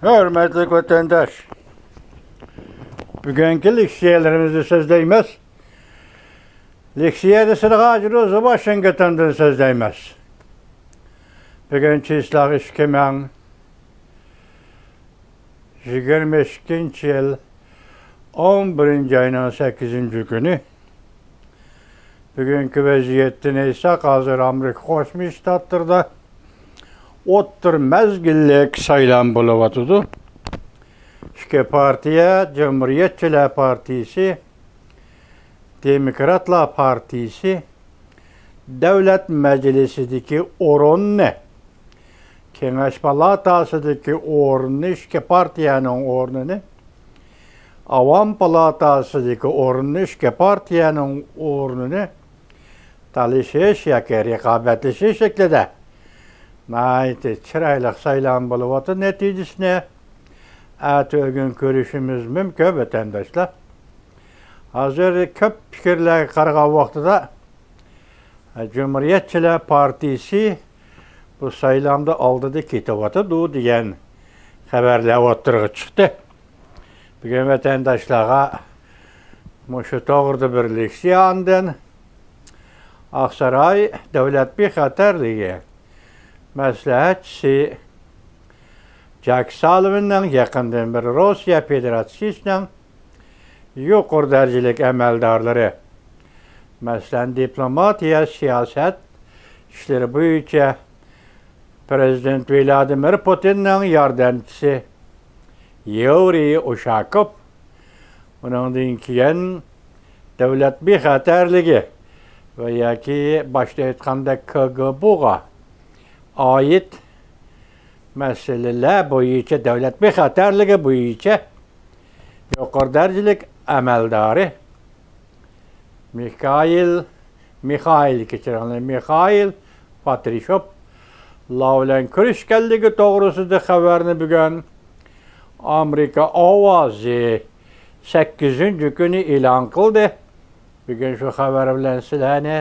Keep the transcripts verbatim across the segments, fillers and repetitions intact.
ھۆرمەتلىك ۋەتەنداش، بۈگۈنكى لېكسىيەلىرىمىزنى سۆزلەيمىز. لېكسىيەدە سىلىغا ھازىر ئۆزى ۋاشىنگتوندىن سۆزلەيمىز. بۈگۈن چىسلاغ ئىككى مىڭ يىگىرمە ئىككىنچى يىل، ئون بىرىنچى ئاينىڭ سەككىزىنچى كۈنى. بۈگۈنكى ۋەزىيەتتىن ئېيتساق، ھازىر ئامېرىكا قوشما شتاتلىرىدا ئوتتۇرا مەزگىللىك سايلام بولۇۋاتىدۇ. ئىككى پارتىيە، جۇمھۇرىيەتچىلەر پارتىيىسى، دېموكراتلار پارتىيىسى، دۆلەت مەجلىسىدىكى ئورۇننى، كېڭەش پالاتاسىدىكى ئورۇننى، ئىككى پارتىيەنىڭ ئورنىنى، ئاۋام پالاتاسىدىكى ئورۇننى، ئىككى پارتىيەنىڭ ئورنىنى تالىشىش ياكى رىقابەتلىشىش شەكلىدە ناھايىتى چىرايلىق سايلام بولۇۋاتىدۇ. نەتىجىسىنى ئەتە ئۆگۈن كۆرۈشىمىز مۇمكىن، ۋەتەنداشلار. ھازىر كۆپ پىكىرلەرگە قارىغان ۋاقتىدا، جۇمھۇرىيەتچىلەر پارتىيىسى بۇ سايلامدا ئالدىدا كېتىۋاتىدۇ دېگەن خەۋەرلەر ئوتتۇرىغا چىقتى. بۈگۈن ۋەتەنداشلارغا مۇشۇ توغرىدا بىر لېكسىيە، ئاندىن ئاقساراي دۆلەت بىخەتەرلىكى مەسلىھەتچىسى جاك سالۋىننىڭ يېقىندىن بېرى روسىيە فېدېراتسىيىسىنىڭ يۇقىرى دەرىجىلىك ئەمەلدارلىرى، مەسىلەن، دىپلوماتىيە، سىياسەت ئىشلىرى بويىچە پىرېزىدېنت ۋلادىمىر پۇتىننىڭ ياردەمچىسى يۇرىي ئۇشاكوف، ئۇنىڭدىن كېيىن دۆلەت بىخەتەرلىكى ۋە ياكى باشتا ئېيتقاندەك كىگبوغا ئائىت مەسىلىلەر بويىچە، دۆلەت بىخەتەرلىكى بويىچە يۇقىرى دەرىجىلىك ئەمەلدارى مىخائىل، مىخائىل، كەچۈرۈڭلار، مىخائىل پاترىشوفلار بىلەن كۆرۈشكەنلىكى توغرىسىدا خەۋەرنى بۈگۈن ئامېرىكا ئاۋازى سەككىزىنچى كۈنى ئېلان قىلدى. بۈگۈن شۇ خەۋەر بىلەن سىلەرنى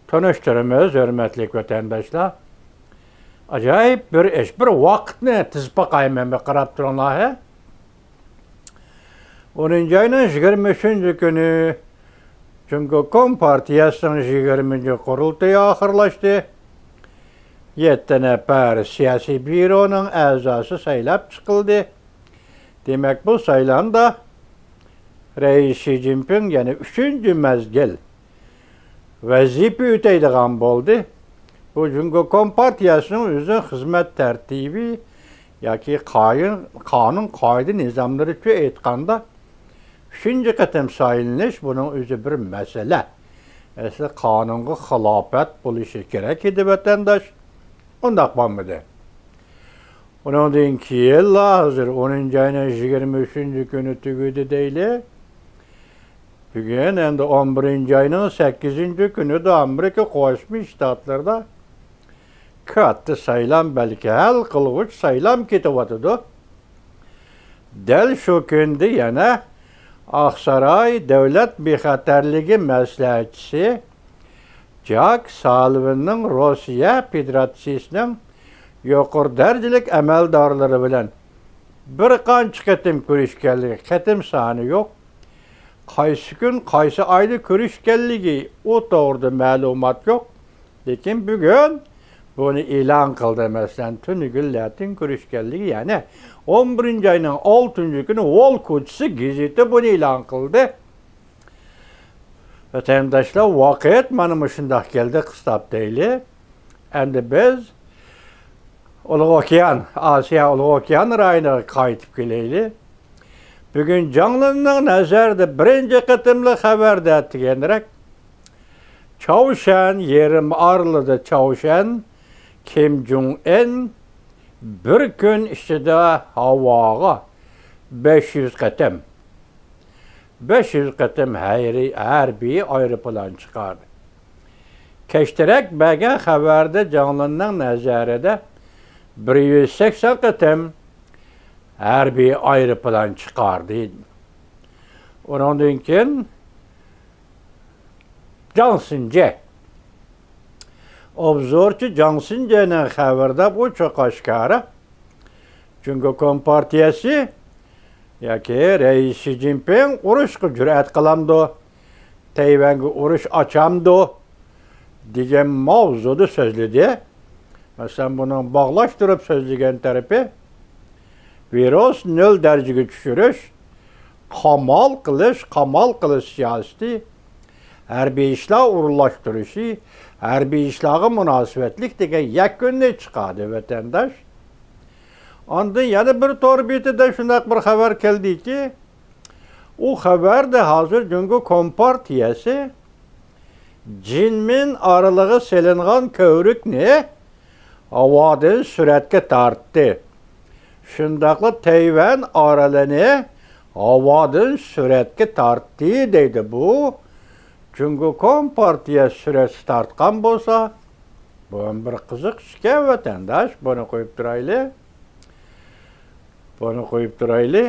تونۇشتۇرىمىز، ھۆرمەتلىك ۋەتەنداشلار. ئاجايىپ بىر ئىش، بىر ۋاقىتنى تىزىپ باقاي مەن، بىر قاراپ تۇرۇڭلار، ھە. ئونىنچى ئاينىڭ يىگىرمە ئۈچىنچى كۈنى جۇڭگو كومپارتىيەسىنىڭ يىگىرمىنچى قۇرۇلتىيى ئاخىرلاشتى. يەتتە نەپەر سىياسىي بيۇرونىڭ ئەزاسى سايلاپ چىقىلدى. دېمەك، بۇ سايلامدا رەئىس شى جىنپىڭ يەنە ئۈچىنچى مەزگىل ۋەزىپە ئۆتەيدىغان بولدى. بۇ جۇڭگو كومپارتىيەسىنىڭ ئۆزىنىڭ خىزمەت تەرتىپى ياكى قايۇن-، قانۇن قائىدە نىزاملىرىچە ئېيتقاندا، ئۈچىنچى قېتىم سايلىنىش، بۇنىڭ ئۆزى بىر مەسىلە. ئەسلى قانۇنغا خىلاپەت بولۇشى كېرەك ئىدى، ۋەتەنداش. ئۇنداق بولمىدى. ئۇنىڭدىن كېيىنلا ھازىر ئونىنچى ئاينىڭ يىگىرمە ئۈچىنچى كۈنى تۈگىدى دەيلى. بۈگۈن ئەمدى ئون بىرىنچى ئاينىڭ سەككىزىنچى كۈنىدە ئامېرىكا قوشما شتاتلىرىدا كاتتا سايلام، بەلكى ھەل قىلغۇچ سايلام كېتىۋاتىدۇ. دەل شۇ كۈندە يەنە ئاقساراي دۆلەت بىخەتەرلىكى مەسلىھەتچىسى جاك سالۋىننىڭ روسىيە فېدېراتسىيىسىنىڭ يۇقىرى دەرىجىلىك ئەمەلدارلىرى بىلەن بىر قانچە قېتىم كۆرۈشكەنلىكى، قېتىم سانى يوق. قايسى كۈن، قايسى ئايدا كۆرۈشكەنلىكى، ئۇ توغرىدا مەلۇمات يوق. لېكىن بۈگۈن بۇنى ئېلان قىلدى. مەسىلەن، تۈنۈگۈنلەتىن كۆرۈشكەنلىكى، يەنى ئون بىرىنچى ئاينىڭ ئالتىنچى كۈنى ۋول كوچىسى گېزىتى بۇنى ئېلان قىلدى. ۋەتەنداشلار، ۋاقىت مانا مۇشۇنداق كەلدى، قىستاپ دەيلى. ئەمدى بىز ئۇلۇغ ئوكيان، ئاسىيا ئۇلۇغ ئوكيان رايونىغا قايتىپ كېلەيلى. بۈگۈن جاڭلىننىڭ نەزەردە بىرىنچى قېتىملىق خەۋەردە دېگەنرەك، چاۋشيەن يېرىم ئارىلىدا چاۋشيەن، كىم جۇڭ ئىن بىر كۈن ئىچىدە ھاۋاغا بەش يۈز قېتىم، بەش يۈز قېتىم ھەيرى-، ھەربىي ئايروپىلان چىقاردى. كەچتىرەك بەرگەن خەۋەردە جاڭلىننىڭ نەزەردە بىر يۈز سەكسەن قېتىم ھەربىي ئايروپىلان چىقاردى. ئۇنىڭدىن كېيىن جاڭ سىنجې. ئوبزورچى جاڭ سىنجېنىڭ خەۋىرىدە بۇ چوققا ئاشكارا. جۇڭگو كومپارتىيەسى ياكى رەئىس شى جىنپىڭ ئۇرۇشقا جۈرئەت قىلامدۇ؟ تەيۋەنگە ئۇرۇش ئاچامدۇ؟ دېگەن ماۋزۇدا سۆزلىدى. مەسىلەن، بۇنىڭ باغلاشتۇرۇپ سۆزلىگەن تەرىپى، ۋىرۇس نۆل دەرىجىگە چۈشۈرۈش، قامال قىلىش، قامال قىلىش سىياسىتى، ھەربىي ئىشلار ئورۇنلاشتۇرۇشى، ھەربىي ئىشلارغا مۇناسىۋەتلىك دېگەن يەكۈننى چىقاردى ۋەتەنداش. ئاندىن يەنە بىر تور بېتىدە شۇنداق بىر خەۋەر كەلدىكى، ئۇ خەۋەردە ھازىر جۇڭگو كومپارتىيەسى جىنمىن ئارىلىغا سېلىنغان كۆۋرۈكنى ھاۋادىن سۈرەتكە تارتتى. شۇنداقلا تەيۋەن ئارىلىنى ھاۋادىن سۈرەتكە تارتتى دەيدۇ. بۇ جۇڭگو كومپارتىيەسى سۈرەتكە تارتقان بولسا، بۇ بىر قىزىق ئىشكەن، ۋەتەنداش. بۇنى قويۇپ تۇرايلى. بۇنى قويۇپ تۇرايلى.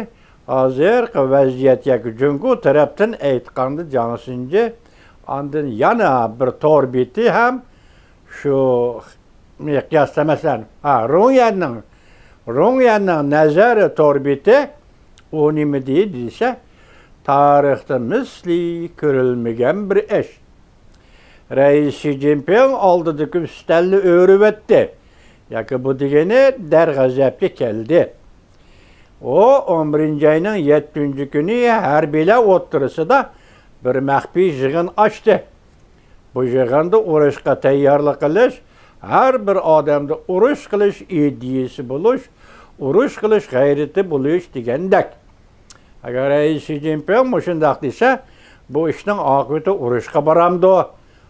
ھازىرقى ۋەزىيەت ياكى جۇڭگو تەرەپتىن ئېيتقاندا، جاڭ سىنجى، ئاندىن يەنە بىر تور بېتى ھەم شۇ مىقياستا، مەسىلەن، ھا، رۇڭيەننىڭ، رۇڭيەننىڭ نەزەر تور بېتى، ئۇ نېمە دېدى دېسە، تارىختا مىسلى كۆرۈلمىگەن بىر ئىش. رەئىس شى جىنپىڭ ئالدىدىكى ئۈستەلنى ئۆرۈۋەتتى. ياكى بۇ دېگىنى دەرغەزەپكە كەلدى. ئۇ ئون بىرىنچى ئاينىڭ يەتتىنچى كۈنى ھەربىيلەر ئوتتۇرىسىدا بىر مەخپىي يىغىن ئاچتى. بۇ يىغىندا ئۇرۇشقا تەييارلىق قىلىش، ھەر بىر ئادەمدە ئۇرۇش قىلىش ئىدىيىسى بولۇش، ئۇرۇش قىلىش غەيرىتى بولۇش دېگەندەك. ئەگەر رەئىس شى جىنپىڭ مۇشۇنداق دېسە، بۇ ئىشنىڭ ئاقىۋىتى ئۇرۇشقا بارامدۇ؟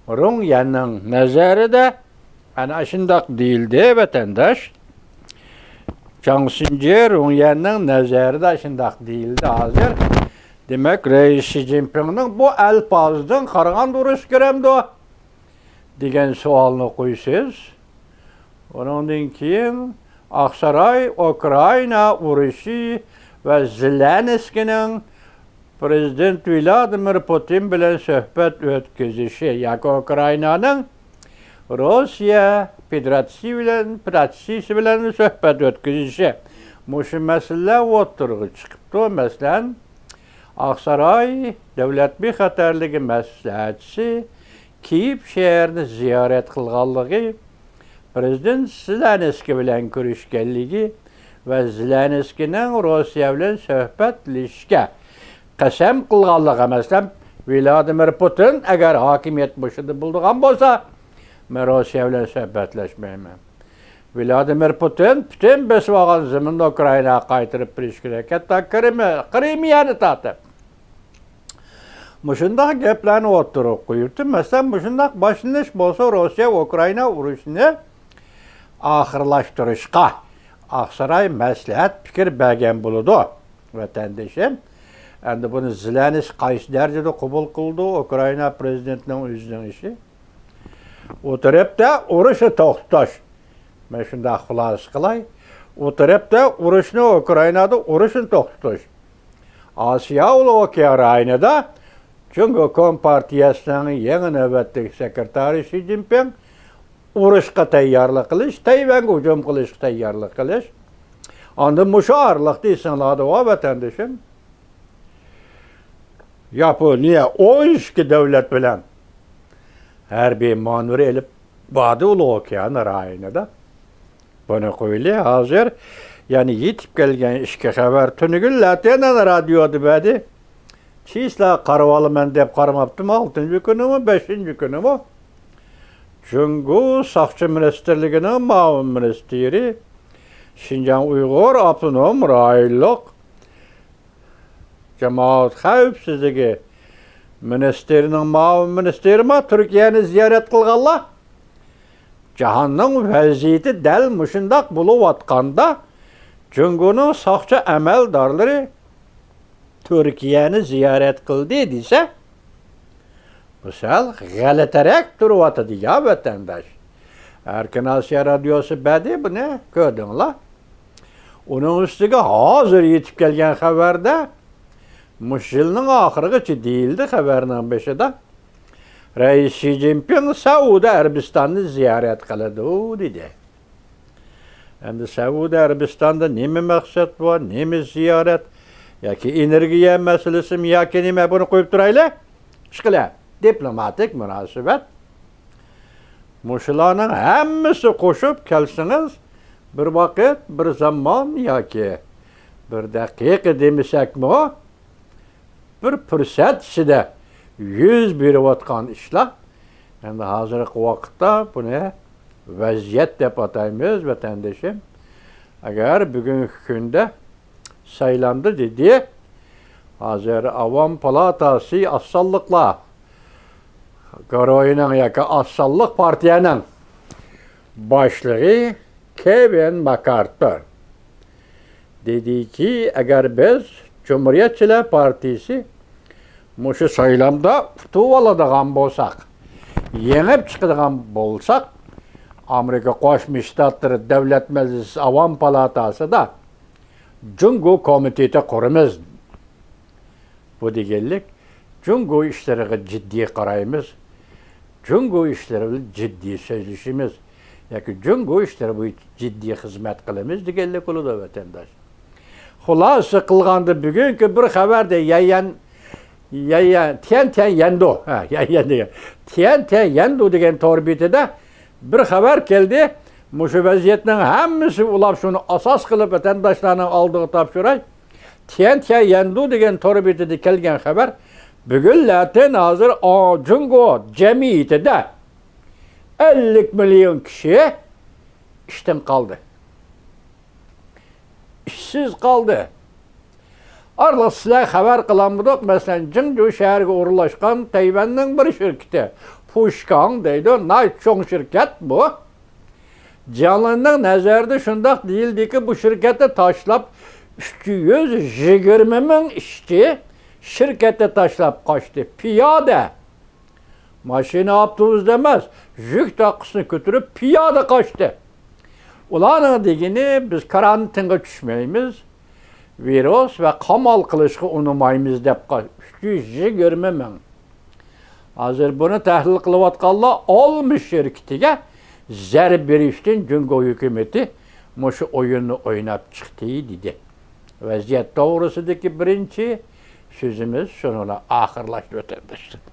رۇڭ يەننىڭ نەزەرىدە ئەنە ئاشۇنداق دېيىلدى، ۋەتەنداش. جاڭ سىنجى، رۇڭ يەننىڭ نەزەرىدە ئاشۇنداق دېيىلدى ھازىر. دېمەك، رەئىس شى جىنپىڭنىڭ بۇ ئەلپازىدىن قارىغاندا ئۇرۇش كىرەمدۇ؟ دېگەن سوئالنى قويىسىز. ئۇنىڭدىن كېيىن ئاقساراي ئۇكرائىنا ئۇرۇشى ۋە زېلېنسكىينىڭ پىرېزىدېنت ۋلادىمىر پۇتىن بىلەن سۆھبەت ئۆتكۈزۈشى ياكى ئۇكرائىنانىڭ روسىيە فېدېراتسىيە بىلەن، فېدېراتسىيىسى بىلەن سۆھبەت ئۆتكۈزۈشى، مۇشۇ مەسىلىلەر ئوتتۇرىغا چىقىپتۇ. مەسىلەن، ئاقساراي دۆلەت بىخەتەرلىكى مەسلىھەتچىسى كىيېف شەھىرىنى زىيارەت قىلغانلىقى، پىرېزىدېنت زېلېنسكىي بىلەن كۆرۈشكەنلىكى ۋە زېلېنسكىينىڭ روسىيە بىلەن سۆھبەتلىشىشكە قەسەم قىلغانلىقى، مەسىلەن، ۋلادىمىر پۇتىن ئەگەر ھاكىمىيەت مۇشۇنداق بولىدىغان بولسا، مەن روسىيە بىلەن سۆھبەتلەشمەيمەن. ۋلادىمىر پۇتىن پۈتۈن بېسىۋالغان زېمىننى ئۇكرائىناغا قايتۇرۇپ بېرىش كېرەك، ھەتتا كىرىمە-، كىرىمىيەنى تارتىپ. مۇشۇنداق گەپلەرنى ئوتتۇرىغا قويۇپتۇ. مەسىلەن، مۇشۇنداق باشلىنىش بولسا، روسىيە ئۇكرائىنا ئۇرۇشىنى ئاخىرلاشتۇرۇشقا ئاقساراي مەسلىھەت پىكىر بەرگەن بولىدۇ، ۋەتەندىشىم. ئەمدى بۇنى زېلېنسكىي قايسى دەرىجىدە قوبۇل قىلىدۇ، ئۇكرائىنا پىرېزىدېنتىنىڭ ئۆزىنىڭ ئىشى. ئۇ تەرەپتە ئۇرۇشنى توختىتىش. مەن شۇنداق خۇلاسە قىلاي. ئۇ تەرەپتە ئۇرۇشنى، ئۇكرائىنادا ئۇرۇشنى توختىتىش. ئاسىيا ئۇلۇغ ئوكيان رايونىدا جۇڭگو كومپارتىيەسىنىڭ يېڭى نۆۋەتتىكى سېكرېتارى شى جىنپىڭ ئۇرۇشقا تەييارلىق قىلىش، تەيۋەنگە ھۇجۇم قىلىشقا تەييارلىق قىلىش. ئاندىن مۇشۇ ئارىلىقتا ئېسىڭلاردا بار، ۋەتەندىشىم، ياپونىيە ئون ئىككى دۆلەت بىلەن ھەربىي مانېۋىر ئېلىپ باردى ئۇلۇغ ئوكيان رايونىدا. بۇنى قويلى، ھازىر يەنە يېتىپ كەلگەن ئىچكى خەۋەر. تۈنۈگۈن لاتىنىن رادىيودا بەردى. چىسلا قارىۋالىمەن دەپ قارىماپتىمەن، ئالتىنچى كۈنىمۇ، بەشىنچى كۈنىمۇ. جۇڭگو ساقچى مىنىستىرلىكىنىڭ مۇئاۋىن مىنىستىرى، شىنجاڭ ئۇيغۇر ئاپتونوم رايونلۇق جامائەت خەۋپسىزلىكى مىنىستىرىنىڭ مۇئاۋىن مىنىستىرىمۇ تۈركىيەنى زىيارەت قىلغانلار. جاھاننىڭ ۋەزىيىتى دەل مۇشۇنداق بولۇۋاتقاندا، جۇڭگونىڭ ساقچى ئەمەلدارلىرى تۈركىيەنى زىيارەت قىلدى دېسە، بۇ سەل غەلىتىرەك تۇرۇۋاتىدۇ يا، ۋەتەنداش. ئەركىن ئاسىيا رادىيوسى بەردى بۇنى، كۆردۈڭلار. ئۇنىڭ ئۈستىگە ھازىر يېتىپ كەلگەن خەۋەردە، مۇشۇ يىلنىڭ ئاخىرىغىچە دېيىلدى خەۋەرنىڭ بېشىدا، رەئىس شى جىنپىڭ سەئۇدى ئەرەبىستاننى زىيارەت قىلىدۇ، دېدى. ئەمدى سەئۇدى ئەرەبىستاندا نېمە مەقسەت بار، نېمە زىيارەت ياكى ئېنېرگىيە مەسىلىسىمۇ ياكى نېمە، بۇنى قويۇپ تۇرايلى. ئىشقىلە، دىپلوماتىك مۇناسىۋەت. مۇشۇلارنىڭ ھەممىسى قوشۇپ كەلسىڭىز، بىر ۋاقىت، بىر زامان ياكى بىر دەقىقە دېمىسەكمۇ، بىر پۇرسەت ئىچىدە يۈز بېرىۋاتقان ئىشلار. ئەمدى ھازىرقى ۋاقىتتا بۇنى ۋەزىيەت دەپ ئاتايمىز، ۋەتەندىشىم. ئەگەر بۈگۈنكى كۈندە سايلامدا دېدى، ھازىر ئاۋام پالاتاسى ئاز سانلىقلار گۇرۇھىنىڭ ياكى ئاز سانلىق پارتىيەنىڭ باشلىقى كېۋىن ماكئارتۇر دېدىكى، ئەگەر بىز جۇمھۇرىيەتچىلەر پارتىيىسى مۇشۇ سايلامدا ئۇتۇۋالىدىغان بولساق، يېڭىپ چىقىدىغان بولساق، ئامېرىكا قوشما شتاتلىرى دۆلەت مەجلىسى ئاۋام پالاتاسىدا جۇڭگو كومىتېتى قۇرىمىز. بۇ دېگەنلىك، جۇڭگو ئىشلىرىغا جىددىي قارايمىز، جۇڭگو ئىشلىرى بىلەن جىددىي سۆزلىشىمىز ياكى جۇڭگو ئىشلىرى بويىچە جىددىي خىزمەت قىلىمىز دېگەنلىك بولىدۇ، ۋەتەنداش. خۇلاسە قىلغاندا، بۈگۈنكى بىر خەۋەردە يەيەن، يەيەن، تيەن تيەن يەندۇ، ھە، يەيەن دېگەن، تيەن تيەن يەندۇ دېگەن تور بېتىدە بىر خەۋەر كەلدى. مۇشۇ ۋەزىيەتنىڭ ھەممىسى ئۇلاپ، شۇنى ئاساس قىلىپ ۋەتەنداشلارنىڭ ئالدىغا تاپشۇراي. تيەن تيەن يەندۇ دېگەن تور بېتىدە كەلگەن خەۋەر، بۈگۈن لەتىن ھازىر، ئا، جۇڭگو جەمئىيىتىدە ئەللىك مىليون كىشى ئىشتىن قالدى. ئىشسىز قالدى. ئارىلىق سىلەر خەۋەر قىلالمىدۇق. مەسىلەن، جىڭجۇ شەھىرىگە ئورۇنلاشقان تەيۋەننىڭ بىر شىركىتى، فۇشكاڭ دەيدۇ، ناھايىتى چوڭ شىركەت بۇ. جياڭلىننىڭ نەزىرىدە شۇنداق دېيىلدىكى، بۇ شىركەتنى تاشلاپ، ئۈچ يۈز يىگىرمە مىڭ ئىشچى شىركەتنى تاشلاپ قاچتى. پىيادە. ماشىنا، ئاپتوبۇستا ئەمەس، يۈك تاققۇسىنى كۆتۈرۈپ پىيادە قاچتى. ئۇلارنىڭ دېگىنى، بىز كارانتىنغا چۈشمەيمىز، ۋىرۇس ۋە قامال قىلىشقا ئۇنىمايمىز دەپ قا-، ئۈچ يۈز يىگىرمە مىڭ. ھازىر بۇنى تەھلىل قىلىۋاتقانلار ئالما شىركىتىگە زەربە بېرىش ئۈچۈن جۇڭگو ھۆكۈمىتى مۇشۇ ئويۇننى ئويناپ چىقتى، دېدى. ۋەزىيەت توغرىسىدىكى بىرىنچى سۆزىمىز شۇنىڭ بىلەن ئاخىرلاشتى، ۋەتەنداشلار.